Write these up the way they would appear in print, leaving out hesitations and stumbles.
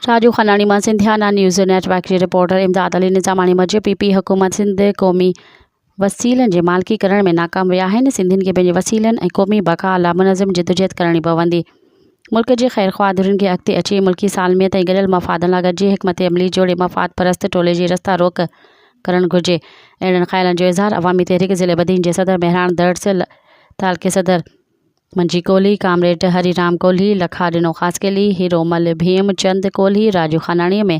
راڄو خاناڻي مان Sindhiana news net work جي reporter Imdad Ali Nizamani موجب پي پي حڪومت سنڌ قومي وسيلن جي مالڪي ڪرڻ ۾ ناڪام ويا آهن، سنڌين کي پنهنجي وسيلن ۽ قومي بقا لا منظم جدوجهد ڪرڻي پوندي. ملڪ جي خيرخواهه ڌرين کي اڳتي اچي ملڪي سالميت ۽ گڏيل مفادن لا گڏجي حڪمت عملي جوڙي مفاد پرست ٽولي جي رستا روڪ ڪرڻ گهرجي. اهڙن خيالن جو اظهار عوامي تحريڪ ضلعي بدين جي صدر مهراڻ درس تعلقي صدر منجي ڪولهي، ڪامريڊ هري رام ڪولهي، لکا ڏنو خاصخيلي، هيرو مل ڀيم چند ڪولهي راڄو خاناڻي ۾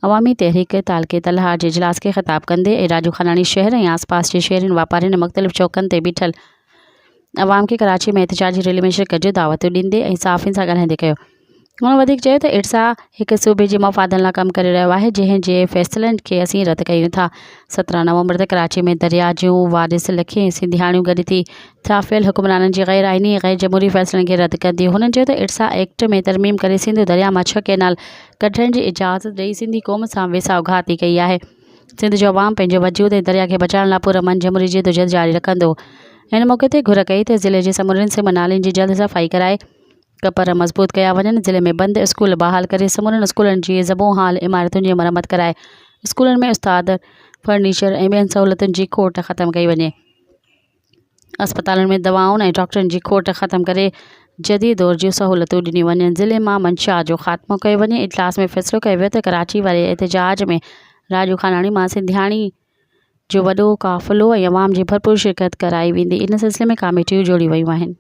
عوامي تحريڪ تعلقي تلهار جي اجلاس کي خطاب ڪندي ۽ راڄو خاناڻي شهر ۽ آس پاس جي شهرين واپارين ۽ مختلف چوڪن تي بيٺل عوام کي ڪراچي ۾ احتجاجي ريلي ۾ شرڪت جون دعوتون ڏيندي ۽ صحافين سان ڳالهائيندي ڪيو. هن وڌيڪ چيو ته ارسا هڪ صوبي جي مفادن لاء ڪم ڪري رهيو آهي جنهن جي فيصلن کي اسين رد ڪيون ٿا. 17 نومبر تي ڪراچي ۾ درياء جون وارث لکين سنڌياڻيون گڏ ٿي ٿرافيل حڪمرانن جي غير آئيني ۽ غير جمهوري فيصلن کي رد ڪنديون. هنن چيو ته ارسا ايڪٽ ۾ ترميم ڪري سنڌو درياء مان ڇهه ڪئنال ڪڍڻ جي اجازت ڏئي سنڌي قوم سان ويساهه گهاتي ڪئي آهي. سنڌ جو عوام پنهنجو وجود ۽ درياء کي بچائڻ لاء پرامن جمهوري جدوجهد جاري رکندو. هن موقعي تي گهر ڪئي ته ضلعي جي سمورين سم نالين جي جلد صفائي ڪرائي ڪپر مضبوط ڪيا وڃن، ضلعي ۾ بند اسڪول بحال ڪري سمورن اسڪولن جي زبون حال عمارتن جي مرمت ڪرائي اسڪولن ۾ استاد، فرنيچر ۽ ٻين سهولتن جي کوٽ ختم ڪئي وڃي، اسپتالن ۾ دوائن ۽ ڊاڪٽرن جي کوٽ ختم ڪري جديد دور جون سهولتون ڏنيون وڃن، ضلعي مان منشيات جو خاتمو ڪيو وڃي، اجلاس ۾ فيصلو ڪيو ويو ته ڪراچي واري احتجاج ۾ راڄو خاناڻي مان سنڌياڻي جو وڏو قافلو ۽ عوام جي ڀرپور شرڪت ڪرائي ويندي، ان سلسلي ۾ ڪاميٽيون جوڙيون ويون آهن.